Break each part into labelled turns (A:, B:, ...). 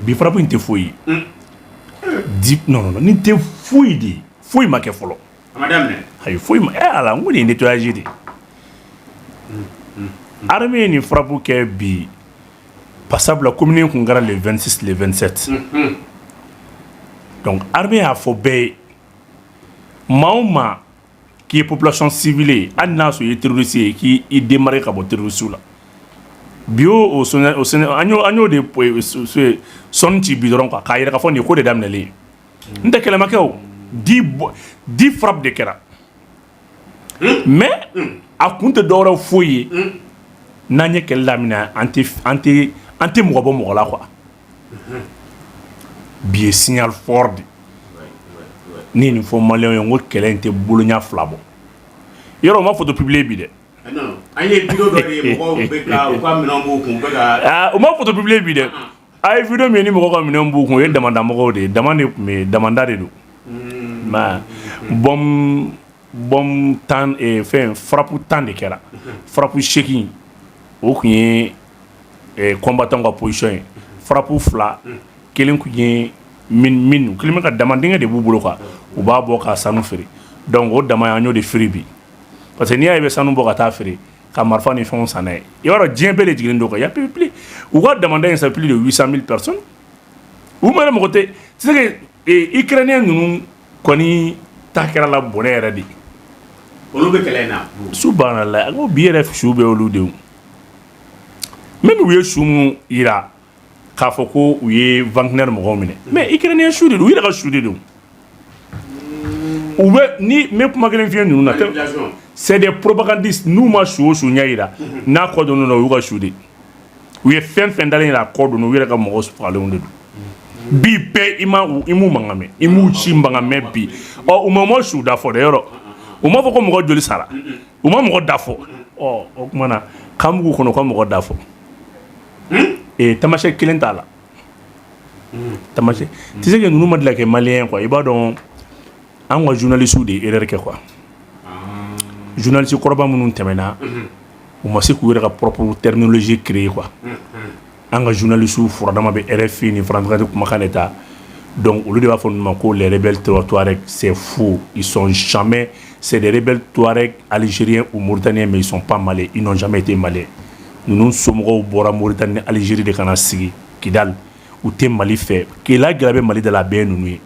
A: Bi frappe in tɛ foyi ye. Di, non, non, non, nin tɛ foyi de ye, foyi ma kɛ fɔlɔ.
B: A ma daminɛ.
A: Ayi, foyi ma. Ala, n ko nin ye nettoyage de ye. Armée ye nin frappe kɛ bi, sabula commune kun kɛra le 26, le 27. Donc armée y'a fɔ bɛɛ ye, maa o maa k'i ye population civile ye, hali n'a sɔrɔ i ye terroriste ye, k'i démarrer ka bɔ terroriste la. Bi o o an y'o de sɔnni ci bi dɔrɔn quoi, k'a yira k'a fɔ nin ye ko de daminɛlen ye. N tɛ kɛlɛ ma kɛ o, 10 frappe de kɛra, mais a kun tɛ dɔwɛrɛ foyi ye. N'an ye kɛlɛ daminɛ, an tɛ mɔgɔ bɔ mɔgɔ la quoi. Bi ye signal fort de ne ye nin fɔ maliyɛnw ye. N ko kɛlɛ in tɛ boloɲa fila bɔ. Yɔrɔ u ma photo publier bi dɛ.
B: Non, an ye vidéo dɔ de ye, mɔgɔw bɛ ka u ka minɛnw b'u kun, u bɛ ka
A: Aa, u ma photo publier bi dɛ. A ye vidéo min ye ni mɔgɔw ka minɛnw b'u kun, o ye damanda mɔgɔw de ye. Dama de tun bɛ yen, damanda de don. Mais bombe 10, fɛn frappe 10 de kɛra. Frappe 8, o tun ye combattant ka position ye. Frappe fila, kelen tun ye mine, kelen bɛ ka dama denkɛ de b'u bolo quoi, u b'a bɔ ka sanu feere. Donc o dama, an y'o de feere bi, parce que n'i y'a ye i bɛ sanu bɔ ka taa feere ka marifa ni fɛnw san n'a ye, i b'a dɔn diɲɛ bɛɛ de jiginnen don quoi. Y a plus u ka damanda in, c'est plus de 800 000 personnes. U yɛrɛ mɔgɔ tɛ c'est que Ukrainien ninnu kɔni ta kɛra la bɔnɛ yɛrɛ de.
B: Olu bɛ kɛlɛ in na.
A: Su banna la ko bi yɛrɛ su bɛ olu de ye. Même u ye su mun yira k'a fɔ ko u ye Wagner mɔgɔw minɛ, mais Ukrainien su de don, u yɛrɛ ka su de don. U bɛ ni n bɛ kuma kelen f'i ye ninnu na, c'est des propagandistes. N'u ma su o su ɲɛ yira n'a kɔ don na, o y'u ka su de. U ye fɛn fɛn dalen yira a kɔ don, u yɛrɛ ka mɔgɔ fagalenw de don. Bi bɛɛ i ma, i m'u mankan mɛn, i m'u ci mankan mɛn bi. Ɔ, u ma su da fɔ dɛ. Yɔrɔ u m'a fɔ ko mɔgɔ joli sara, u ma mɔgɔ da fɔ. Ɔ, o tuma na k'an b'u kɔnɔ ka mɔgɔ da fɔ. Ee, tamasiyɛn kelen t'a la, tamasiyɛn tu sais que ninnu ma deli ka kɛ malien quoi. I b'a dɔn, an ka journalistes de ye erreur kɛ quoi. Journaliste kɔrɔba minnu tɛmɛna, u ma se k'u yɛrɛ ka propre terminologie créer quoi. An ka journalistes furadama bɛ RFI ni France 24 kumakan de ta. Donc olu de b'a fɔ ninnu ma ko les rebelles Touareg. C'est faux, ils sont jamais, c'est des rebelles Touareg algériens ou mauritaniens, mais ils sont pas maliens, ils n'ont jamais été maliens. Ninnu somɔgɔw bɔra Mauritanie ni Algérie de ka na sigi Kidal. U tɛ Mali fɛ. Kɛlɛ gɛlɛya bɛ Mali da la, a bɛɛ ye ninnu ye.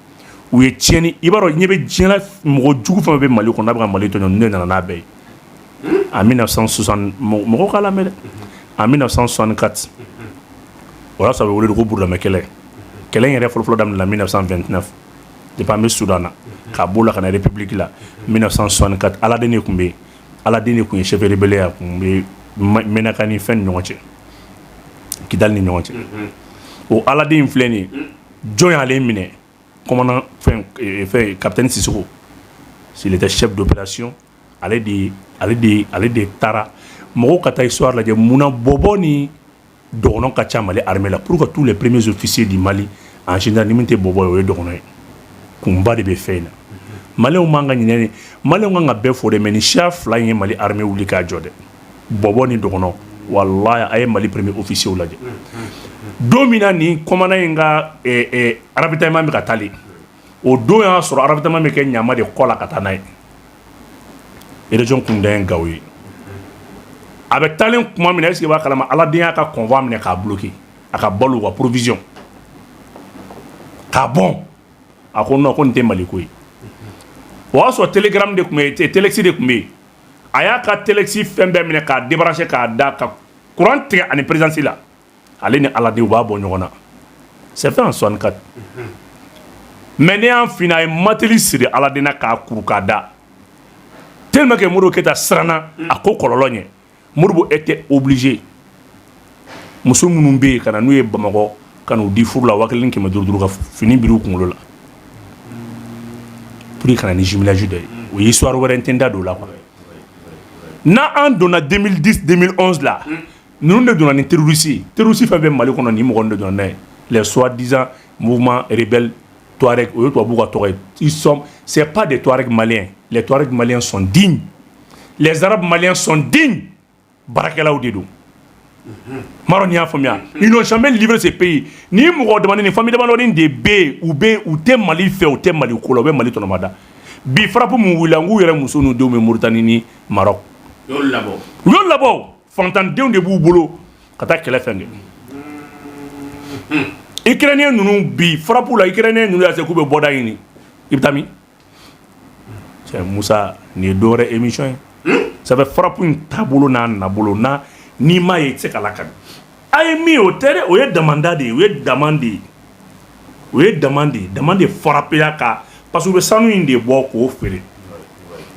A: U ye tiɲɛni, i b'a dɔn, ɲɛ bɛ diɲɛ la, mɔgɔ jugu fɛn fɛn bɛ Mali kɔnɔ n'a bɛ ka Mali tɔɲɔ, ninnu de nana n'a bɛɛ ye. En 1960, mɔgɔw k'a lamɛn dɛ, en 1964, o y'a sɔrɔ a bɛ wele de ko Burudamɛ kɛlɛ. Kɛlɛ in yɛrɛ fɔlɔfɔlɔ daminɛna 1929, depuis an bɛ Soudan na, ka b'o la ka na République la 1964. Aladen de tun bɛ yen, Aladen de tun ye chef rebelle ye. A tun bɛ Menaka ni fɛn ni ɲɔgɔn cɛ, Kidali ni ɲɔgɔn cɛ. O Aladen in filɛ nin ye, jɔn y'ale minɛ? Commandant fɛn fɛn, capitaine Sissoko, s'il était chef d'opération, ale de taara. Mɔgɔw ka taa histoire lajɛ. Munna Bɔbɔ ni dɔgɔnɔ ka ca Mali armée la? Pour que tous les premiers officiers du Mali en général, ni min tɛ Bɔbɔ ye, o ye dɔgɔnɔ ye. Kunba de bɛ fɛn in na. Maliyɛnw man ka ɲinɛ ni maliyɛnw kan ka bɛɛ fo dɛ, mais ni siya fila in ye Mali armée wuli k'a jɔ dɛ, Bɔbɔ ni dɔgɔnɔ. Walahi, a ye Mali premier officier lajɛ. Don min na nin commandant in ka ravitaillement bɛ ka taalen, o don y'a sɔrɔ ravitaillement bɛ kɛ ɲama de kɔ la ka taa n'a ye. Région kunda ye Gawo ye. A bɛ taalen tuma min na, est ce que i b'a kalama, Aladen y'a ka convoi minɛ k'a bloquer, a ka balo ka provision k'a bɔn. A ko non, ko nin tɛ Mali ko ye. O y'a sɔrɔ télégramme de tun bɛ yen, téléx de tun bɛ yen. A y'a ka téléx fɛn bɛɛ minɛ k'a débrancher, k'a da ka courant tigɛ ani présidence la. Ale ni Aladen, u b'a bɔ ɲɔgɔn na. C'est fait en 64. Mais ne y'an fina, a ye mateli siri Aladen na k'a kuru k'a da, tellement que Modibo Keyita siranna a ko kɔlɔlɔ ɲɛ. Modibo était obligé. Muso minnu bɛ yen ka na n'u ye Bamakɔ ka n'u di furu la, 1500 ka fini biri u kunkolo la pour que ka na ni jumelage dɔ ye. O ye histoire wɛrɛ, n tɛ n da don o la quoi. N'an donna 2010, 2011 la, ninnu de donna ni terroriste ye. Terroriste fɛn fɛn Mali kɔnɔ, nin mɔgɔ de donna n'a ye, les soi-disant mouvement rebelle Touareg. O ye tubabuw ka tɔgɔ ye. Ils sont, c'est pas des Touaregs maliens. Les Touaregs maliens sont dignes, les Arabes maliens sont dignes. Baarakɛlaw de don. M'a dɔn n'i y'a faamuya. Ils n'ont jamais livré ce pays. Ni mɔgɔ damani ni famille damadɔni de bɛ yen, u bɛ, u tɛ Mali fɛ, u tɛ Mali ko la, u bɛ Mali tɔnɔmada. Bi frappe mun wulila, n k'u yɛrɛ muso n'u denw bɛ Mauritanie ni Maroc.
B: U y'olu labɔ.
A: U y'olu labɔ. Fantandenw de b'u bolo ka taa kɛlɛ fɛn kɛ. Ukrainien ninnu, bi frappe la, Ukrainien ninnu y'a se k'u bɛ bɔda ɲini. I bɛ taa min? Cɛ Musa, nin ye dɔ wɛrɛ émission ye. Ça fait frappe in taabolo n'a nabolo n'a n'i m'a ye, i tɛ se ka lakali. A ye min ye, o tɛ dɛ, o ye damanda de ye, o ye daman de ye. O ye daman de ye. Daman de frappé ka parce que u bɛ sanu in de bɔ k'o feere.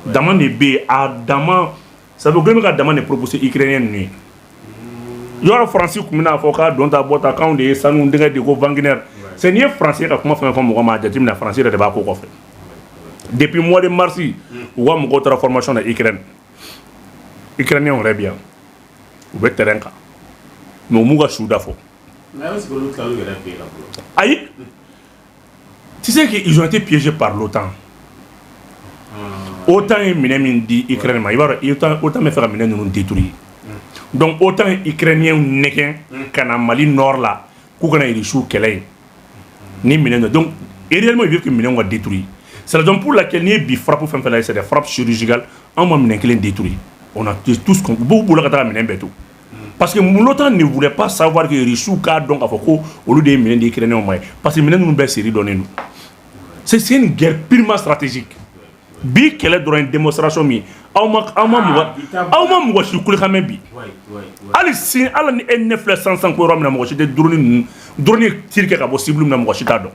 A: Daman de bɛ yen, a dama, ça fait u kɛlen bɛ ka dama de proposer Ukrainien ninnu ye. Yɔrɔ Faransi tun bɛna fɔ k'a don ta bɔ ta, k'anw de ye sanu dingɛ de ko Wagner. C'est n'i ye Faransi ka kuma fɛn fɛn fɔ mɔgɔ ma, a jateminɛ, Faransi yɛrɛ de b'a ko kɔfɛ. Depuis mois de mars, u ka mɔgɔw taara formation na Ukraine. Ukrainien yɛrɛ bɛ yan. U bɛ terrain kan. Mais u m'u ka su da fɔ.
B: Mais est-ce que olu tilal'u yɛrɛ fɛ yen la fɔlɔ?
A: Ayi. Tu sais qu'ils ont été piégés par l'OTAN. OTAN ye minɛn min di Ukraine ma, i b'a dɔn OTAN bɛ fɛ ka minɛn ninnu détruire. Donc OTAN ye Ukrainien nɛgɛn ka na Mali nord la k'u kana Russiw kɛlɛ yen ni minɛn dɔ. Donc réellement, ils veulent que minɛnw ka détruire. C'est la raison pour laquelle n'i ye bi frappe fɛn fɛn lajɛ, c'est des frappes chirurgicales. Anw ma minɛn kelen détruire. On a tous u b'u bolo ka taga minɛn bɛɛ to. Parce que l'OTAN ne voulait pas savoir que Russiw k'a dɔn k'a fɔ ko olu de ye minɛn di Ukrainiens ma ye. Parce que minɛn ninnu bɛɛ série dɔnnen don. C'est une guerre purement stratégique. Bi kɛlɛ dɔrɔn ye démonstration min ye, aw ma mɔgɔ si kulekan mɛn bi. Hali sini, hali ni e ne filɛ sisan ko yɔrɔ min na, mɔgɔ si tɛ drone ninnu, drone ye tir kɛ ka bɔ cible min na, mɔgɔ si t'a dɔn.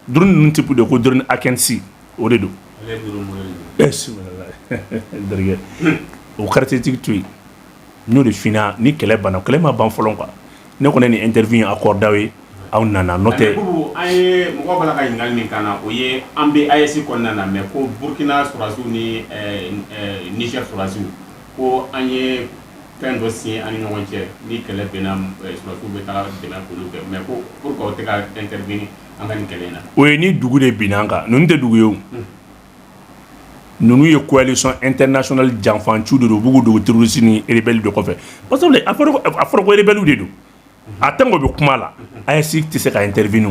A: Drone ninnu type de ko drone Akinci, o de don. Ɛ o caractéristique to yen, n y'o de f'i ɲɛna. Ni kɛlɛ banna, kɛlɛ ma ban fɔlɔ quoi. Ne kɔni ye nin interview in accordé aw ye, aw nana, n'o tɛ.
B: Bubu, an ye mɔgɔw b'a la ka ɲininkali min k'an na, o ye an bɛ AES kɔnɔna na, mais ko Burkina sɔrɔdasiw ni Niger sɔrɔdasiw, ko an ye fɛn dɔ signé an ni ɲɔgɔn cɛ, ni kɛlɛ bɛnna, sɔrɔdasiw bɛ taga dɛmɛ k'olu kɛ, mais ko pourquoi o tɛ ka intervenir an ka nin kɛlɛ in na?
A: O ye ni dugu de binna an kan. Ninnu tɛ dugu ye o. Ninnu ye coalition internationale janfanciw de don. U b'u dogo terroriste ni rebelle de kɔfɛ, parce que a fɔra ko rebelle de don. A tant que bɛ kuma la, AES tɛ se ka intervenir.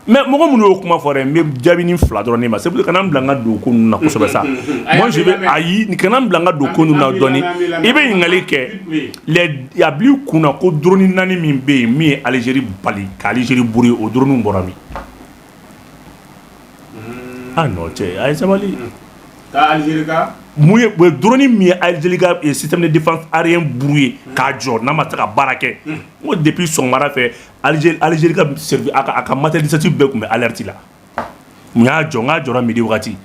A: Mais mɔgɔ minnu y'o kuma fɔ dɛ, n bɛ jaabi ni fila dɔrɔn de ma. C'est pour kana n bila n ka don ko ninnu na kosɛbɛ sa. Moi je vais, ayi, kana n bila n ka don ko ninnu na dɔɔni. I bɛ ɲininkali kɛ les a bil'i kunna ko drone naani min bɛ yen, min ye Algérie bali ka Algérie brouiller, o drone bɔra min? Ah non, cɛ, a ye sabali.
B: Ka Algérie ka
A: Mun ye o drone min ye Algérie ka système de défense aérien brouillé k'a jɔ, n'a ma se ka baara kɛ? N ko depuis sɔgɔmada fɛ, Algérie ka servi a ka matériel administratif bɛɛ tun bɛ alerte la. Mun y'a jɔ? N k'a jɔra midi wagati.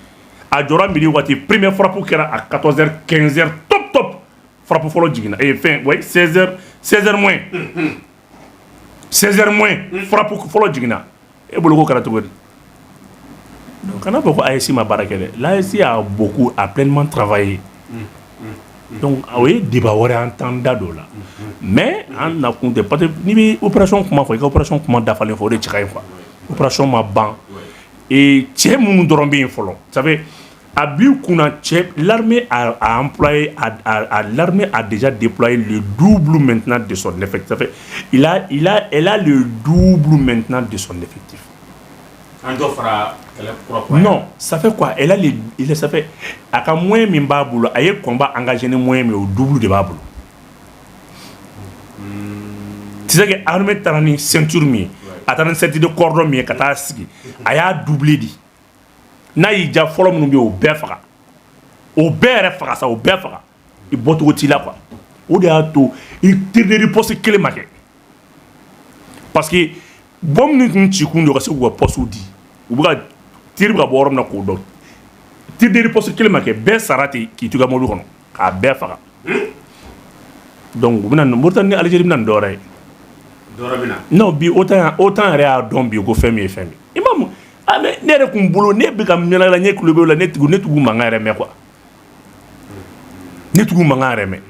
A: A jɔra midi wagati, première frappe kɛra à 14h, 15h top top. Frappe fɔlɔ jiginna eh fɛn, ouais, 16h, 16h moins, 16h moins, frappe fɔlɔ jiginna. E bolo ko kɛra cogo di? Donc kana fɔ ko AES ma baara kɛ dɛ. L'AES a beaucoup, a pleinement travaillé. Donc o ye débat wɛrɛ, an t'an da don o la. Mais an nakun tɛ, parce que n'i bɛ opération kuma fɔ, i ka opération kuma dafalen fɔ, o de cɛ ka ɲi quoi. Opération ma ban et cɛ minnu dɔrɔn bɛ yen fɔlɔ, ça fait a b'i kunna cɛ, l'armée a employé a, a, l'armée a déjà déployé le double maintenant de son effectif. Ça fait il a elle a le double maintenant de son effectif.
B: An dɔ fara kɛlɛ kura kura.
A: Non, ça fait quoi? Elle a les il ça fait a ka moyen min b'a bolo, a ye combat engagé ni moyen min ye, o double de b'a bolo. Tu sais que armée taara ni ceinture min ye, a taara ni ceinture de cordon min ye ka taa sigi, a y'a doublé di. N'a y'i ja, fɔlɔ minnu bɛ yen, o bɛɛ faga, o bɛɛ yɛrɛ faga sa, o bɛɛ faga, i bɔcogo t'i la quoi. O de y'a to i tir de riposte kelen ma kɛ, parce que bɔ minnu tun ci kun don ka se k'u ka poste di, u bɛ ka tir bɛ ka bɔ yɔrɔ min na k'o dɔn. Tir de riposte kelen ma kɛ, bɛɛ sara ten k'i to i ka mobili kɔnɔ k'a bɛɛ faga. Donc u bɛna Mauritanie ni Algérie bɛna nin dɔwɛrɛ ye.
B: Dɔwɛrɛ bɛ na.
A: Non, bi OTAN yɛrɛ y'a dɔn bi ko fɛn min ye fɛn min i ma mun. Ah mais ne yɛrɛ kun bolo, ne bɛ ka ɲɛnajɛ la, ne tulo b'o la, ne tugu mankan yɛrɛ mɛn quoi, ne tugu mankan yɛrɛ mɛn.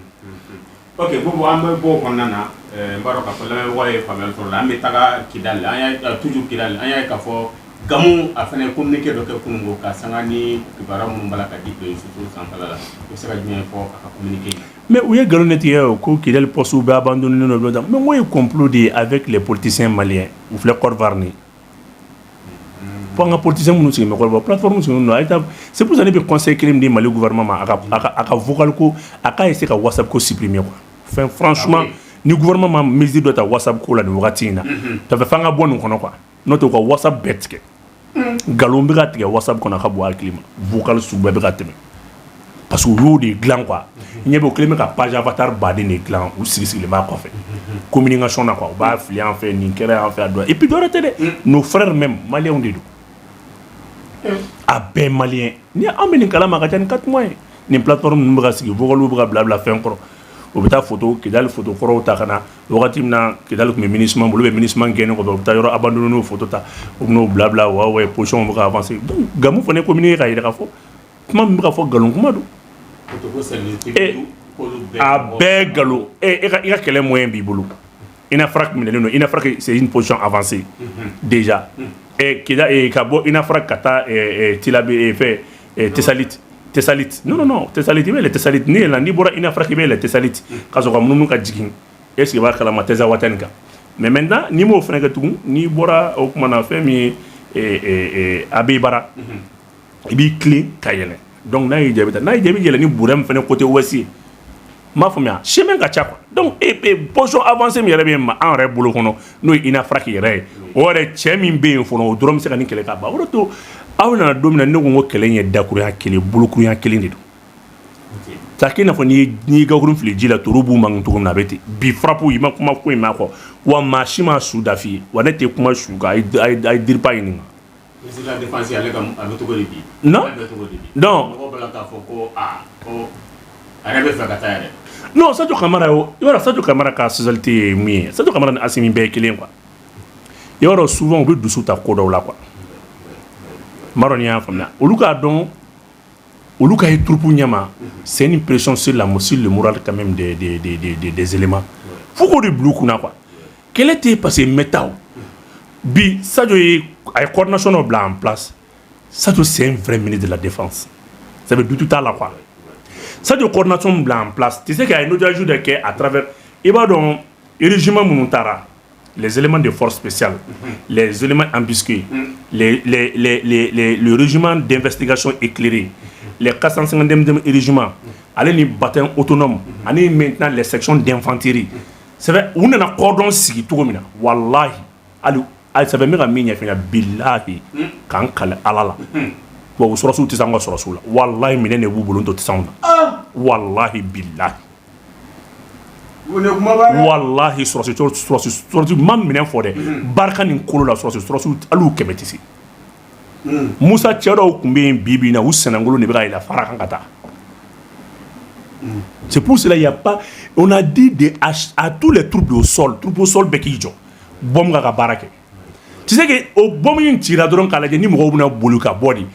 B: Ok Bubu, an bɛ bɔ o kɔnɔna na. N b'a dɔn k'a fɔ lamɛnbagaw ye faamuyali sɔrɔ la. An bɛ taga Kidali, an y'a toujours Kidali, an y'a ye k'a fɔ Gamou a fana ye communiqué dɔ kɛ kunun ko ka sanga ni kibaruya minnu b'a la ka di réseaux sociaux sanfɛla la, i bɛ se ka jumɛn fɔ a ka communiqué in na?
A: Mais u ye nkalon de tigɛ o, ko Kidali poste bɛɛ abandonné don. Mais n ko ye complot de ye avec les politiciens maliens. U filɛ Côte d'Ivoire ni fo an ka politiciens minnu sigilen bɛ Côte d'Ivoire, plateforme sigilen don. A ye taa, c'est pour ça ne bɛ conseil kelen min di Mali gouvernement ma, a ka vocal ko, a k'a essayer ka WhatsApp ko supprimer quoi. Fɛn franchement, ni gouvernement ma mesure dɔ ta WhatsApp ko la nin wagati in na, ça fait f'an ka bɔ nin kɔnɔ quoi. N'o tɛ, u ka WhatsApp bɛɛ tigɛ. Nkalon bɛ ka tigɛ WhatsApp kɔnɔ, a ka bon hakili ma. Vocal sugu bɛɛ bɛ ka tɛmɛ parce que u y'o de dilan quoi. Ɲɛ bɛ o kelen bɛ ka page avatar baden de dilan, u sigi sigilen b'a kɔfɛ communication na quoi. U b'a fili an fɛ, nin kɛra yan fɛ, a dɔn. Et puis dɔwɛrɛ tɛ dɛ, nos frères même maliens de don, a bɛɛ malien. Ni an bɛ nin kalama, a ka ca ni 4 mois ye. Nin plateforme ninnu bɛ ka sigi, vocal bɛ ka bila bila fɛn kɔrɔ. U bɛ taa photo, Kidali photo kɔrɔw ta ka na. Wagati min na Kidali tun bɛ MINUSMA bolo, olu bɛ MINUSMA gɛnnen kɔfɛ, u bɛ taa yɔrɔ abandonné photo ta, u bɛ n'o bila bila wa wa position bɛ ka avancer. Donc Gamou fana ye communiqué k'a jira k'a fɔ kuma min bɛ ka fɔ, nkalon kuma don. A bɛɛ nkalon. E ka i ka kɛlɛ moyen b'i bolo. INAFRAC minɛlen don. INAFRAC, c'est une position avancée déjà. Kida ka bɔ INAFRAC ka taa Tilabe fɛ, Tessalit, Tessalit, non non non, Tessalit, i bɛ yɛlɛ Tessalit. N'i yɛlɛnna, n'i bɔra INAFRAC, i bɛ yɛlɛ Tessalit ka sɔrɔ ka munumunu ka jigin. Est ce que i b'a kalama Tinzaouatène kan? Mais maintenant, n'i m'o fana kɛ tugun, n'i bɔra o kuma na, fɛn min ye Abebara, i b'i tilen ka yɛlɛ. Donc n'a y'i diya, i bɛ taa. N'a y'i diya, i bɛ yɛlɛ ni Burɛmu fana côté ouest ye. N m'a faamuya, chemin ka ca quoi. Donc e position avancée min yɛrɛ bɛ yen an yɛrɛ bolo kɔnɔ, n'o ye INAFRAC yɛrɛ ye, o yɛrɛ cɛ min bɛ yen fɔlɔ, o dɔrɔn bɛ se ka nin kɛlɛ ka ban. O de to aw nana don min na, ne ko n ko kɛlɛ in ye dakurunya kelen, bolokurunya kelen de don. C'est i n'a fɔ n'i y'i gakurun fili ji la, toro b'u mangun cogo min na, a bɛ ten. Bi frappe, i ma kuma foyi m'a kɔ wa, maa si ma su da f'i ye wa. Ne tɛ kuma su kan, a ye DIRPA ɲininka.
B: Ministre de la défense, ale ka a bɛ cogo di bi?
A: Non.
B: A bɛ cogo di bi?
A: Non.
B: Mɔgɔw b'a la k'a fɔ ko aa, ko a yɛrɛ bɛ fɛ ka taa yɛrɛ.
A: Non, Sadio Kamara, i b'a dɔn Sadio Kamara ka spécialité ye min ye, Sadio Kamara ni Assimi bɛɛ ye kelen quoi. I b'a dɔn, souvent u bɛ dusu ta ko dɔw la quoi. N b'a dɔn n'i y'a faamuya. Olu k'a dɔn, olu ka ye troupe ɲɛma, c'est une pression sur le moral quand même des éléments. Fo k'o de bila u kunna quoi. Kɛlɛ tɛ yen parce que n bɛ taa o. Bi Sadio ye, a ye coordination dɔ bila en place. Sadio, c'est un vrai ministre de la défense. Ça veut doute t'a la quoi. Sadio coordination bila en place. Tu sais qu'il y a une autre de kɛ à travers, i b'a dɔn, régiment minnu taara, les éléments de force spéciale, les éléments embusqués, le régiment d'investigation éclairé, les 452e régiment, ale ni bataillon autonome, ani maintenant les sections d'infanterie. C'est vrai, u nana cordon sigi cogo min na, wallahi, hali hali ça fait n bɛ ka min ɲɛf'i ɲɛna, bilahi, k'an kale Ala la. Bon, o sɔrɔsiw tɛ se an ka sɔrɔsiw la. Wallahi, minɛn de b'u bolo, n tɛ se anw na. Wallahi bilahi. Wallahi, sɔrɔsi sɔrɔsi sɔrɔsi ma minɛn fɔ dɛ. Barika ni kolo la, sɔrɔsi sɔrɔsiw hali u 100 tɛ se. Musa, cɛ dɔw tun bɛ yen bi bi in na, u sɛnɛngolo de bɛ ka yɛlɛ fara kan ka taa. C'est pour cela il y a pas, on a dit à tous les troupes au sol, troupes au sol bɛɛ k'i jɔ, bombe ka baara kɛ. Tu sais que o bombe in cira dɔrɔn k'a lajɛ ni mɔgɔw bɛna boli ka bɔ de.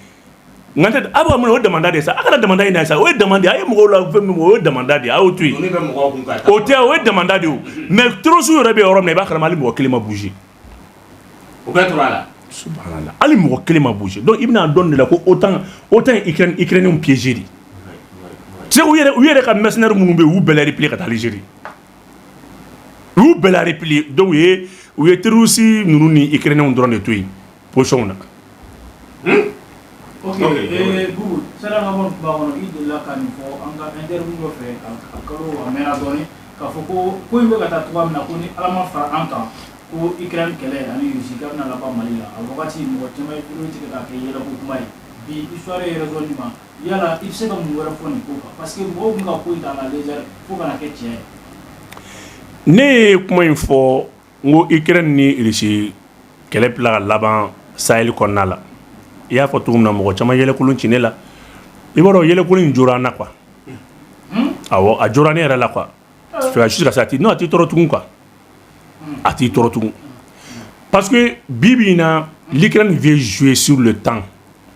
A: Nka tɛ a b'a minɛ, o damanda de sa, a kana damanda in na sa, o ye damanda de ye. A ye mɔgɔw la fɛn min, o ye damanda de ye, a y'o to yen. O tɛ, o ye damanda de ye o. Mais terroriste yɛrɛ bɛ yɔrɔ min na, i b'a kalama, hali mɔgɔ kelen ma bouger.
B: O bɛɛ tora a la.
A: Subhanallah, hali mɔgɔ kelen ma bouger. Donc i bɛna dɔn de la ko OTAN ye Ukraine piégé de. Tu sais, u yɛrɛ ka mercenaires minnu bɛ yen, u y'u bɛɛ la replier ka taa Algérie. U y'u bɛɛ la replier. Donc u ye terroriste ninnu ni Ukrainiens dɔrɔn de to yen position na.
C: Ok, Boubou, sani an ka bɔ nin kuma kɔnɔ, i delila ka nin fɔ an ka interview dɔ fɛ, a kalo a mɛnna dɔɔnin, k'a fɔ ko ko in bɛ ka taa cogoya min na, ko ni Ala ma fara an kan, ko Ukraine kɛlɛ ani Russie k'a bɛna laban Mali la. A wagati, mɔgɔ caman ye vidéo tigɛ k'a kɛ yɛlɛko kuma ye. Bi, histoire ye raison di ma. Yala i bɛ se ka mun wɛrɛ fɔ nin ko kan? Parce que mɔgɔw tun ka ko in ta à la légère fo kana kɛ tiɲɛ ye.
A: Ne ye kuma in fɔ n ko Ukraine ni Russie kɛlɛ bila ka laban Sahel kɔnɔna la. I y'a fɔ cogo min na, mɔgɔ caman yɛlɛkolon ci ne la. I b'a dɔn, yɛlɛkolon in jora an na quoi. Awɔ, a jora ne yɛrɛ la quoi. Jusqu'à ça, a ti, non, a t'i tɔɔrɔ tugun quoi. A t'i tɔɔrɔ tugun. Parce que bi bi in na, l'Ukraine vient jouer sur le temps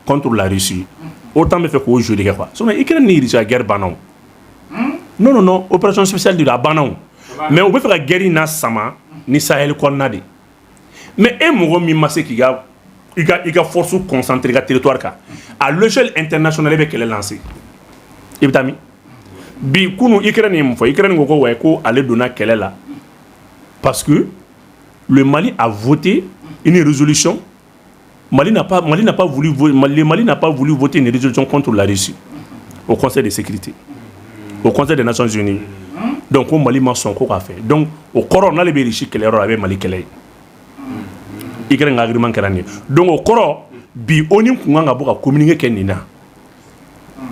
A: contre la Russie. OTAN bɛ fɛ k'o jeu de kɛ quoi. Sinon Ukraine ni Russie ka guerre banna o. Non non non, opération spéciale de don, a banna o. Mais u bɛ fɛ ka guerre in na sama ni Sahel kɔnɔna de. Mais e mɔgɔ min ma se k'i ka i ka force concentrer i ka territoire kan à l'échelle internationale, e bɛ kɛlɛ lancer, i bɛ taa min? Bi kunu, Ukraine ye mun fɔ? Ukraine ko ko ouais, ko ale donna kɛlɛ la parce que le Mali a voté une résolution. Mali n'a pas voulu, le Mali n'a pas voulu voter une résolution contre la Russie au Conseil de sécurité, au Conseil des Nations Unies. Donc ko Mali ma sɔn ko k'a fɛ. Donc o kɔrɔ, n'ale bɛ Russie kɛlɛyɔrɔ la, a bɛ Mali kɛlɛ ye. Ukraine ka argument kɛra nin ye. Donc o kɔrɔ, bi ONU kun kan ka bɔ ka communiqué kɛ nin na,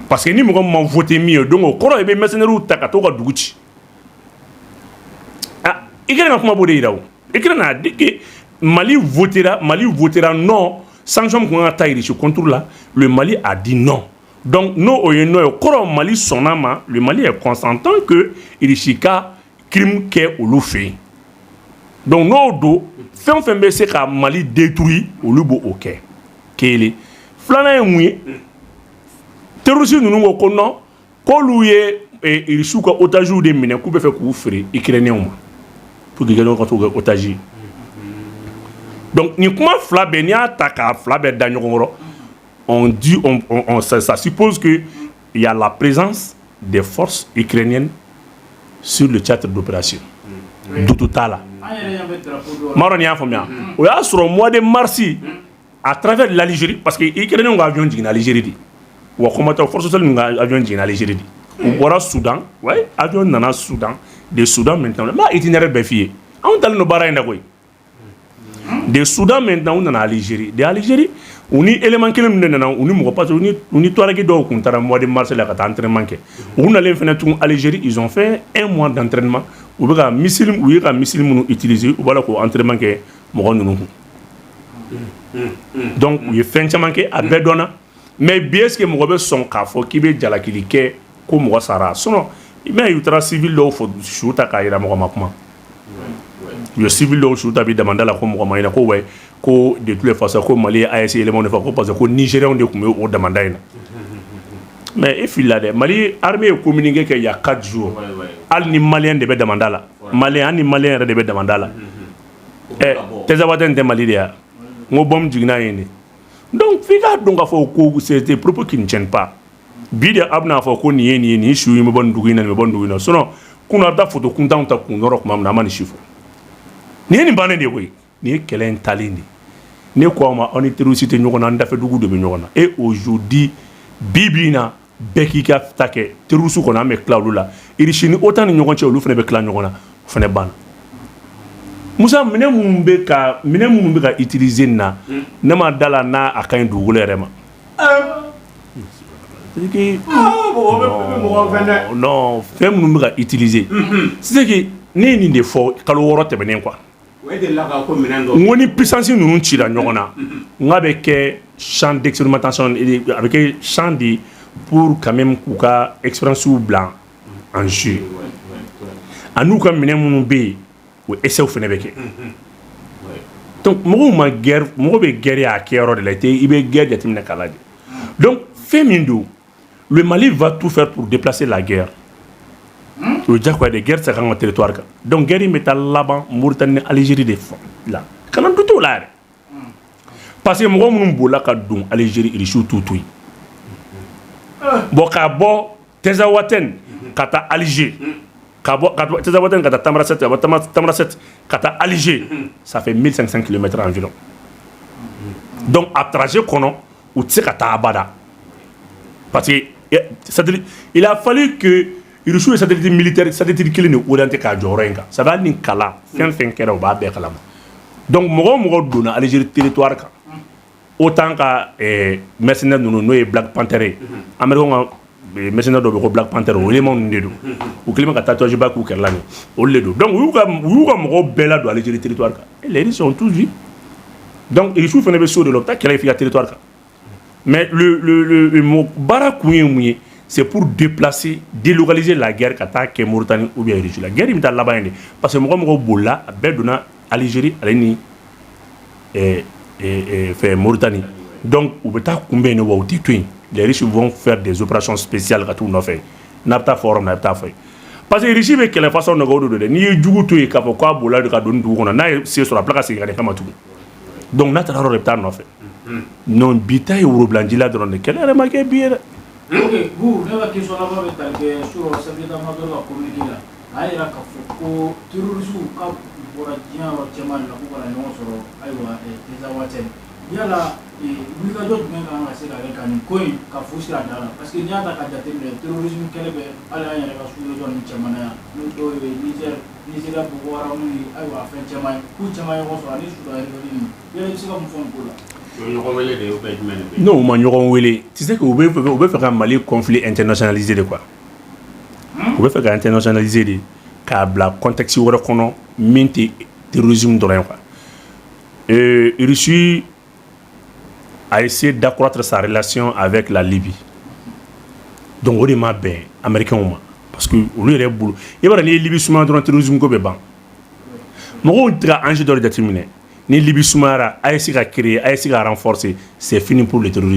A: parce que ni mɔgɔ min ma voté min ye, donc o kɔrɔ, i bɛ mercenaires ta ka t'o ka dugu ci. Ah, Ukraine ka kuma b'o de yira. O Ukraine a dit que Mali votera, Mali votera non, sanction kun kan ka ta Russie contre la, le Mali a dit non. Donc n'o o ye non ye, o kɔrɔ Mali sɔnna ma, le Mali est consentant que Russie ka crime kɛ olu fɛ yen. Donc n'o don, fɛn o fɛn bɛ se ka Mali détruire, olu b'o o kɛ. Kelen filanan ye mun ye? Terroriste ninnu ko ko non, k'olu ye Russiw ka otages de minɛ, k'u bɛ fɛ k'u feere Ukrainiens ma pour que Ukrainiens ka t'u kɛ otage ye. Donc nin kuma fila bɛɛ, n'i y'a ta k'a fila bɛɛ da ɲɔgɔn kɔrɔ, on dit on, ça, ça suppose que il y a la présence des forces ukrainiennes sur le théâtre d'opération. Doute t'a la.
C: An yɛrɛ ɲɛ bɛ drapeau dɔw la.
A: Maa dɔn, nin y'a faamuya, o y'a sɔrɔ mois de mars, à travers l'Algérie, parce que Ukrainiens ka avion jiginna Algérie de wa, combattant force spéciale ninnu ka avion jiginna Algérie de. U bɔra Soudan, ouais, avion nana Soudan, de Soudan maintenant, n b'a itinéraire bɛɛ f'i ye, anw talen don baara in na koyi. De Soudan maintenant, u nana Algérie, de Algérie, u ni élément kelen min de nana, u ni mɔgɔ, parce que u ni Touareg dɔw kun taara mois de mars la ka taa entraînement kɛ. U nalen fɛnɛ tugun Algérie, ils ont fait un mois d'entraînement. U bɛ ka missile, u ye ka missile minnu utiliser, u b'a la k'o entraînement kɛ mɔgɔ ninnu kun. Donc u ye fɛn caman kɛ, a bɛɛ dɔnna. Mais bi, est ce que mɔgɔ bɛ sɔn k'a fɔ k'i bɛ jalakili kɛ ko mɔgɔ sara? Sinon i m'a ye, u taara civil dɔw fɔ su ta k'a yira, mɔgɔ ma kuma. U ye civil dɔw su ta bi damanda la ko mɔgɔ ma ɲɛna ko ouais, ko de toutes les façons, ko Mali ye AES élément de fɔ, ko parce que ko Nigériens de tun bɛ o damanda in na. Mais e filila dɛ, Mali armée ye communiqué kɛ il y a 4 jours. Hali ni Malien de bɛ damanda la, Malien, hali ni Malien yɛrɛ de bɛ damanda la, ɛ Tinzawatène tɛ Mali de ya? N ko bombe jiginna yen de. Donc f'i k'a dɔn k'a fɔ ko c'est des propos qui ne tiennent pas. Bi de, a bɛna fɔ ko nin ye nin ye, nin su in bɛ bɔ nin dugu in na, nin bɛ bɔ nin dugu in na. Sinon kunun, a bɛ taa photo kuntanw ta kun yɔrɔ tuma min na, an ma nin si fɔ. Nin ye nin bannen de ye koyi, nin ye kɛlɛ in taalen de. Ne ko aw ma, aw ni terroriste tɛ ɲɔgɔn na, an dafɛ dugu de bɛ ɲɔgɔn na. Et aujourd'hui, bi bi in na, bɛɛ k'i ka ta kɛ. Terroriste kɔni, an bɛ tila olu la. Russie ni OTAN ni ɲɔgɔn cɛ, olu fana bɛ tila ɲɔgɔn na, o fana banna. Musa, minɛ minnu bɛ ka utiliser nin na, ne ma da la n'a a ka ɲi dugukolo yɛrɛ ma. C'est que non, fɛn minnu bɛ ka utiliser, c'est que ne ye nin de fɔ kalo 6 tɛmɛnen quoi. N ko ni puissance ninnu cira ɲɔgɔn na, n k'a bɛ kɛ champ d'expérimentation, a bɛ kɛ champ de pour quand même k'u ka expérience bila en jeu, a n'u ka minɛn minnu bɛ yen, o essai fana bɛ kɛ. Donc mɔgɔw ma guerre, mɔgɔ bɛ guerre a kɛyɔrɔ de la, i tɛ i bɛ guerre jateminɛ k'a lajɛ. Donc fɛn min don, le Mali va tout faire pour déplacer la guerre. O ye diyagoya de, guerre tɛ se ka k'an ka territoire kan. Donc guerre in bɛ taa laban Mauritanie ni Algérie de la, kana doute o la yɛrɛ, parce que mɔgɔ minnu bolila ka don Algérie, Russiw t'u to yen. Bon, ka bɔ Tinzawatène ka taa Alger, ka bɔ ka Tinzawatène ka taa Tamanrasset, ka bɔ Tamanrasset ka taa Alger, ça fait 1500 km environ. Donc a trajet kɔnɔ, u tɛ se ka taa abada, parce que satellite, il a fallu que Russiw ye satellite militaire, satellite kelen de orienté k'a jɔ yɔrɔ in kan. Ça veut hali ni kala fɛn fɛn kɛra, u b'a bɛɛ kalama. Donc mɔgɔ o mɔgɔ donna Algérie territoire kan, OTAN ka mercenaires ninnu, n'o ye Black Panther ye, Américain ka mercenaires dɔw bɛ ko Black Panther, o éléments ninnu de don, u kɛlen bɛ ka tatouage ba k'u kɛrɛ la nin, olu de don. Donc u y'u ka mɔgɔw bɛɛ ladon Algérie territoire kan et les Russes ont tous vu. Donc Russiw fana bɛ so de la, u bɛ taa kɛlɛ f'i ka territoire kan. Mais le baara kun ye mun ye? C'est pour déplacer, délocaliser la guerre ka taa kɛ Mauritanie ou bien Russie la. Guerre in bɛ taa laban yen de, parce que mɔgɔ mɔgɔ bolila, a bɛɛ donna Algérie ale ni fɛ Mauritanie. Donc u bɛ taa kunbɛn yen, wa u tɛ to yen. Les Russes vont faire des opérations spéciales ka t'u nɔfɛ. N'a bɛ taa fɔ yɔrɔ min na, a bɛ taa fɔ yen, parce que Russie bɛ kɛlɛ façon dɔ kɛ, o de don dɛ. N'i ye jugu to yen k'a fɔ k'a bolila ka don dugu kɔnɔ, n'a ye se sɔrɔ, a bɛ tila ka segin ka na i kama tugun. Donc n'a taara yɔrɔ dɔ, i bɛ taa nɔfɛ. Non, bi ta ye worobilanjila dɔrɔn de, kɛlɛ yɛrɛ ma kɛ bi ye dɛ.
C: Ok, Bu, ne ka question laban bɛ tali kɛ sur chef d'état-major ka communiqué la. A y'a yira k'a fɔ ko terroriste ka bɔra diɲɛ yɔrɔ caman de la k'u kana ɲɔgɔn sɔrɔ, ayiwa, Tinzawatène. Yala wulikajɔ jumɛn kan ka se ka kɛ ka nin ko in ka fu siri a da la? Parce que n'i y'a ta ka jateminɛ, terrorisme kɛlɛ bɛ hali an yɛrɛ ka sous-région ninnu caman na yan, n'o dɔw ye Niger, Nigeria, Boko Haram ni ayiwa fɛn caman ye, k'u caman ye ɲɔgɔn sɔrɔ ani Soudan rebelle ninnu. Yala i bɛ se ka mun fɔ nin ko la?
B: Ɲɔgɔn wele de, ou bien jumɛn de bɛ yen?
A: Non, u ma ɲɔgɔn wele. Tu sais que u bɛ fɛ ka Mali conflit internationaliser de quoi. U bɛ fɛ ka internationaliser de k'a bila contexte wɛrɛ kɔnɔ min tɛ terrorisme dɔrɔn ye quoi. Russie a essayé d'accroître sa relation avec la Libye. Donc o de ma bɛn Américains ma, parce que olu yɛrɛ bolo, i b'a dɔn, n'i ye Libye sumaya dɔrɔn, terrorisme ko bɛ ban. Mɔgɔw tɛ ka enjeu dɔ de jateminɛ. Ni Libye sumayara, AES ka créer, AES ka renforcer, c'est fini pour le terrorisme.